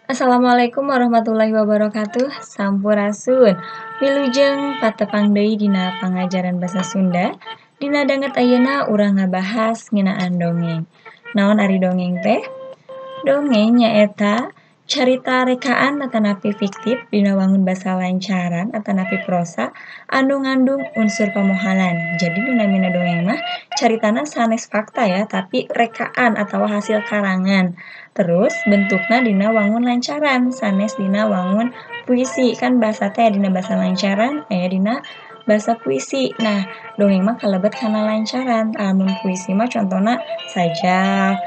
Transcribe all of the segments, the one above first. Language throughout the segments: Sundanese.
Assalamualaikum warahmatullahi wabarakatuh. Sampurasun. Wilujeng patepang deui dina pangajaran basa Sunda. Dina danget ayeuna urang ngabahas ngeunaan dongeng. Naon ari dongeng teh? Dongeng nyaeta carita rekaan atanapi fiktif dina wangun basa lancaran atanapi prosa anu ngandung unsur pamohalan. Jadi nu namina dongeng mah caritana sanes fakta ya, tapi rekaan atau hasil karangan. Terus bentukna dina wangun lancaran, sanes dina wangun puisi. Kan basa teh dina basa lancaran, aya dina basa puisi. Nah, dongeng mah kalebet kana lancaran. Lamun puisi mah contona sajak,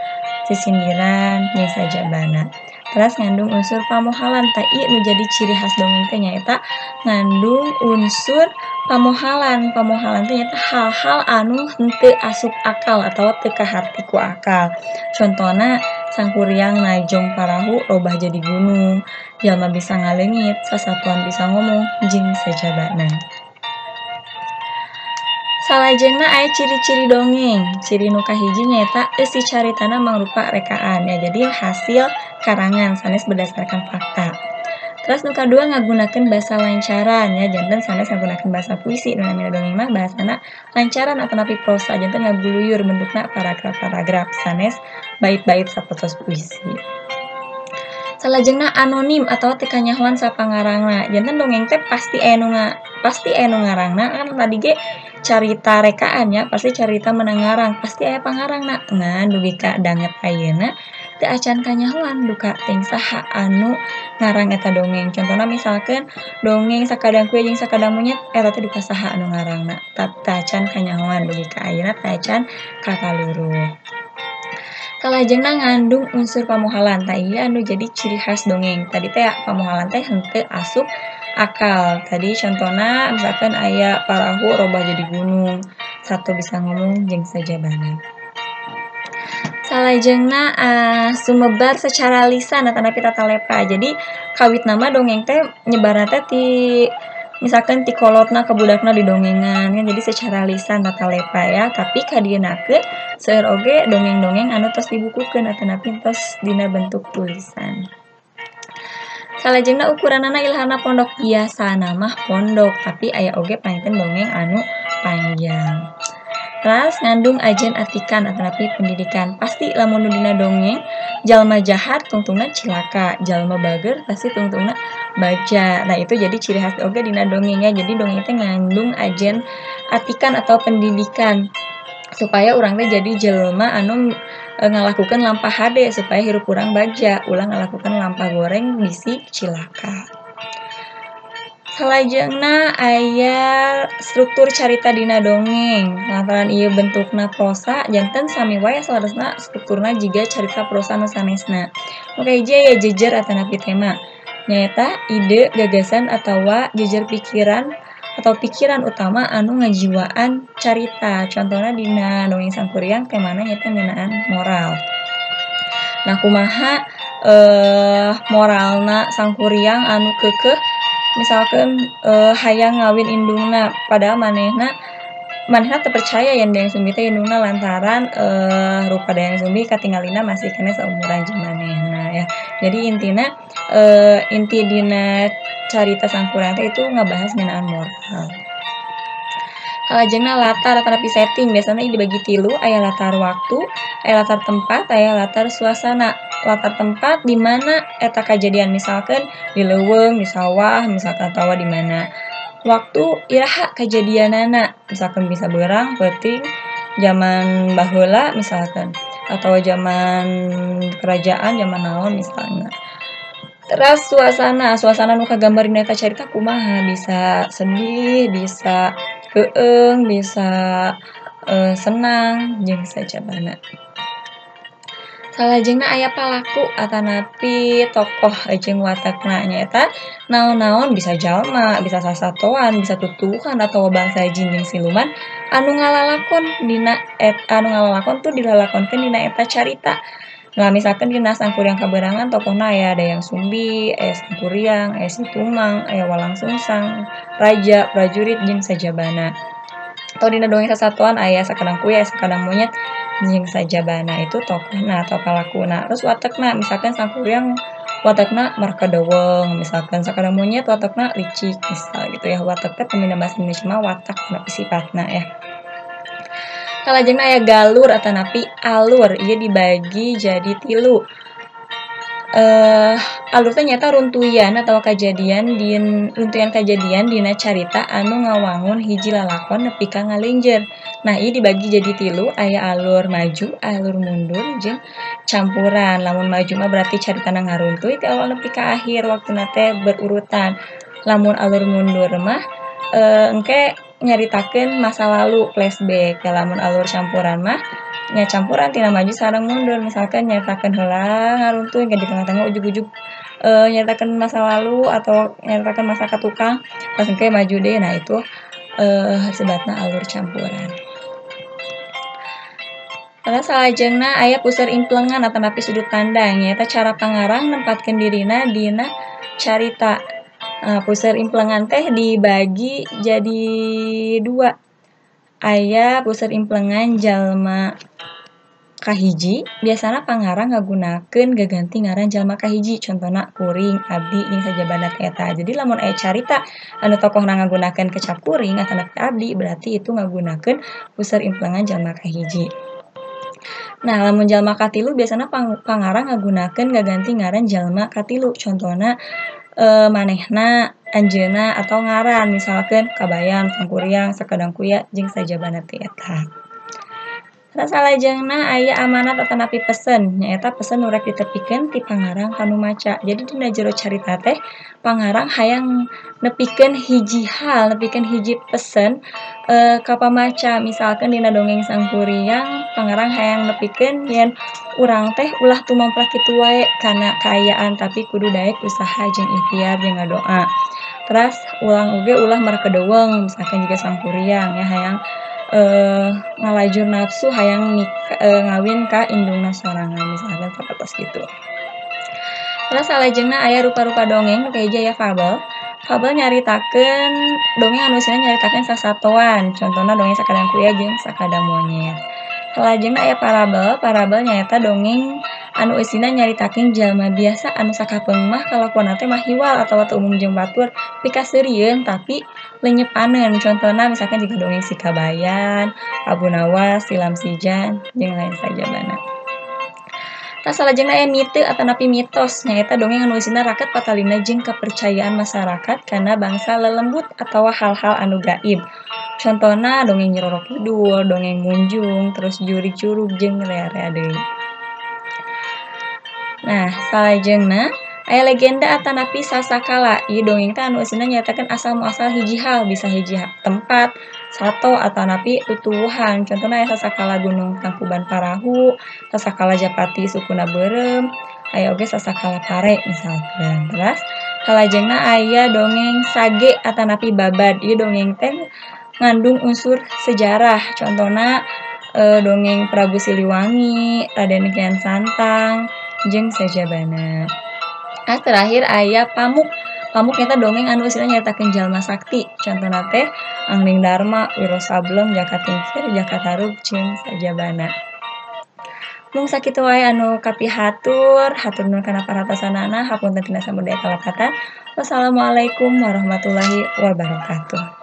sisindiran, jeung sajabana. Terus ngandung unsur pamohalan. Tah ieu nu jadi ciri khas dongeng teh nyaeta ngandung unsur pamohalan. Pamohalan teh nyaeta hal-hal anu henteu asup akal atau teu kaharti ku akal. Contona sangkuriang najong parahu robah jadi gunung, jalma bisa ngaleungit, sasatuan bisa ngomong, jeung sajabana. Salajengna aya ciri-ciri dongeng. Ciri nu kahiji nyaeta eusi caritana mangrupa rekaan ya, jadi hasil karangan sanes berdasarkan fakta. Terus nu kadua ngagunakeun basa lancaran ya, janten sanes ngagunakeun basa puisi. Nu namina dongeng mah bahasana lancaran atanapi prosa, janten ngaguluyur bentukna paragraf-paragraf sanes bait-bait sapotos puisi. Salajengna anonim atau teu kanyahoan sapangarangna. Janten dongeng teh pasti aya nu ngarangna, kan tadi ge carita rekaan ya, pasti carita menang ngarang, pasti aya pangarangna. Ngan dugi ka danget ayeuna teu acan kanyahoan duka teuing saha anu ngarang eta dongeng. Contohna misalkeun dongeng Sakadang Kuya jeung Sakadang Monyet, eta teh duka saha anu ngarangna, teu acan kanyahoan dugi ka ayeuna teu acan kakaluruh. Salajengna ngandung unsur pamohalan. Tah ieu anu jadi ciri khas dongeng. Tadi teh pamohalan teh henteu asup akal. Tadi contohna misalkan aya parahu robah jadi gunung, satu bisa ngomong jeung sajabana. Salajengna sumebar secara lisan atanapi tatalepa. Jadi kawitna mah dongeng teh nyebarna teh ti misalkan ti kolotna ka budakna didongengan kan, jadi secara lisan tatalepa ya. Tapi kadienakeun seueur oge dongeng-dongeng anu tos dibukukeun atanapi tos dina bentuk tulisan. Salajengna ukuranana ilhana pondok, biasana mah pondok, tapi aya oge panginten dongeng anu panjang. Terus ngandung ajen atikan atanapi pendidikan. Pasti lamun nu dina dongeng jalma jahat tungtungna cilaka, jalma bager pasti tungtungna baca. Nah, itu jadi ciri khas oge dina dongengnya. Jadi dongeng teh ngandung ajen atikan atau pendidikan supaya urang teh jadi jelema anu ngalakukeun lampah hade supaya hirup urang bagja, ulah ngalakukeun lampah goreng bisi cilaka. Salajengna aya struktur carita dina dongeng. Lantaran ieu bentukna prosa, janten sami wae saleresna strukturna jiga carita prosa nu sanesna. Nu kahiji aya jejer atanapi tema. Nyaeta ide, gagasan atawa jejer pikiran atau pikiran utama anu ngajiwaan carita. Contohna dina dongeng Sangkuriang temana nyaeta ngeunaan moral. Nah, kumaha moralna Sangkuriang anu keukeuh misalkan hayang ngawin indungna, padahal manehna teu percaya yen Dayang Sumbi teh indungna lantaran rupa Dayang Sumbi katingalina masih keneh saumuran jeung manehna ya. Jadi intina inti dina carita Sangkuriang teh itu ngabahas ngeunaan moral. Salajengna latar atanapi setting, biasana dibagi tilu, aya latar waktu, aya latar tempat, aya latar suasana. Latar tempat di mana eta kajadian, misalkan di leuweung, di sawah, misalkan atawa di mana. Waktu iraha kajadianana, misalkan bisa beurang, peuting, zaman baheula misalkan, atau zaman kerajaan, zaman naon misalnya. Terus suasana, suasana nu kagambar dina eta carita kumaha, bisa sedih, bisa heueung, bisa senang, jeung sajabana. Salajengna aya palaku atanapi tokoh jeung watakna, nyaeta naon-naon bisa jalma, bisa sasatoan, bisa tutuwuhan atawa bangsa jin jeung siluman anu ngalalakon dina anu ngalalakon tuh dilalakonkeun dina eta carita. Nah, misalkan dina Sangkuriang Kaberangan tokohna aya Dayang Sumbi, aya Sangkuriang, aya Si Tumang, aya Walang Sungsang, raja, prajurit jeung sajabana. Atau dina dongeng sasatoan aya Sakadang Kuya, Sakadang Monyet jeung sajabana, itu tokohna atau palakuna. Terus watekna misalkan Sangkuriang watakna markedeweng, misalkan sakadang monyet watakna licik misal gitu ya. Watak teh pami bahasa Indonesia mah watak atanapi sifatna ya. Salajengna aya galur atanapi alur, ieu dibagi jadi 3. Alur teh nyaeta runtuyan atawa kajadian runtuyan kajadian dina carita anu ngawangun hiji lalakon nepi ka ngalenjer. Nah, ieu dibagi jadi 3, aya alur maju, alur mundur, jeung campuran. Lamun maju mah berarti caritana ngaruntuy ti awal nepi ka akhir, waktuna teh berurutan. Lamun alur mundur mah engke nyaritakeun masa lalu, flashback. Ya, lamun alur campuran mah nya campuran tina maju sareng mundur, misalkan nyaritakeun heula ngaruntuy di tengah-tengah ujug-ujug nyaritakeun masa lalu atau nyaritakeun masa ka tukang, pas engke maju deui. Nah, itu sebatna alur campuran. Terus salajengna aya puseur implengan atanapi sudut pandang, nyaeta cara pangarang nempatkeun dirina dina carita. Nah, puseur implengan teh dibagi jadi 2. Aya puseur implengan jalma kahiji, biasana pangarang ngagunakeun gaganti ngaran jalma kahiji, contona kuring, abdi, jeung sajabana teh eta. Jadi lamun aya carita anu tokohna ngagunakeun kecap kuring atanapi abdi, berarti itu ngagunakeun puseur implengan jalma kahiji. Nah, lamun jalma katilu biasana pangarang ngagunakeun gaganti ngaran jalma katilu, contona manehna, anjeunna, atau ngaran, misalkan Kabayan, Sangkuriang, Sakadang Kuya, jeung sajabana teh eta. Terus salajengna aya amanat atanapi pesen, nyaeta pesen nu rek ditepikeun ti pangarang ka nu maca. Jadi dina jero carita teh pangarang hayang nepikeun hiji hal, nepikeun hiji pesen ka pamaca. Misalkan dina dongeng Sangkuriang, pangarang hayang nepikeun yen urang teh ulah tumamprah kitu wae kana kaayaan, tapi kudu daek usaha jeung ikhtiar jeung ngadoa. Terus ulang oge ulah markedeweng, misalkan juga Sangkuriang ya hayang ngalajur nafsu hayang ngawin ka indungna sorangan, misalkan sapertos kitu. Terus salajengna aya rupa-rupa dongeng, nu kahiji aya fabel. Fabel nyaritakeun dongeng anu eusina nyaritakeun sasatoan, contona dongeng Sakadang Kuya jeung Sakadang Monyet. Salajengna aya parabel. Parabel nyaeta dongeng anu eusina nyaritakeun jalma biasa anu sakapeung mah kalakuanna teh mahiwal atawa teu umum jeung batur, pikaseurieun tapi lenyepaneun. Contona misalkan jiga dongeng Si Kabayan, Abu Nawas, Silam Sijan, jeung lain sajabana. Tah salajengna aya mite atanapi mitos, nyaeta dongeng anu eusina raket patalina jeung kepercayaan masyarakat kana bangsa lelembut atawa hal-hal anu gaib. Contona dongeng Nyi Roro Kidul, dongeng Munjung, terus Jurig Curug, jeung rea-rea deui. Nah, salajengna aya legenda atanapi sasakala. Ieu dongeng teh anu eusina nyaritakeun asal muasal hiji hal, bisa hiji tempat, sato atanapi tutuwuhan. Contona aya sasakala Gunung Tangkuban Parahu, sasakala Japati sukuna beureum, aya oge sasakala pare misalkan. Terus salajengna aya dongeng sage atanapi babad. Ieu dongeng teh ngandung unsur sejarah, contona dongeng Prabu Siliwangi, Raden Kian Santang, jeung sajabana. Nah, terakhir aya pamuk. Pamuk nyata dongeng anu eusina nyaritakeun jalma sakti, contona teh Angling Darma, Wiro Sableng, Jaka Tingkir, Jaka Tarub, jeung sajabana. Mung sakitu wae anu kapihatur, hatur nuhun kana paratosanana, hapunten tina samudaya kalakatan. Wassalamualaikum warahmatullahi wabarakatuh.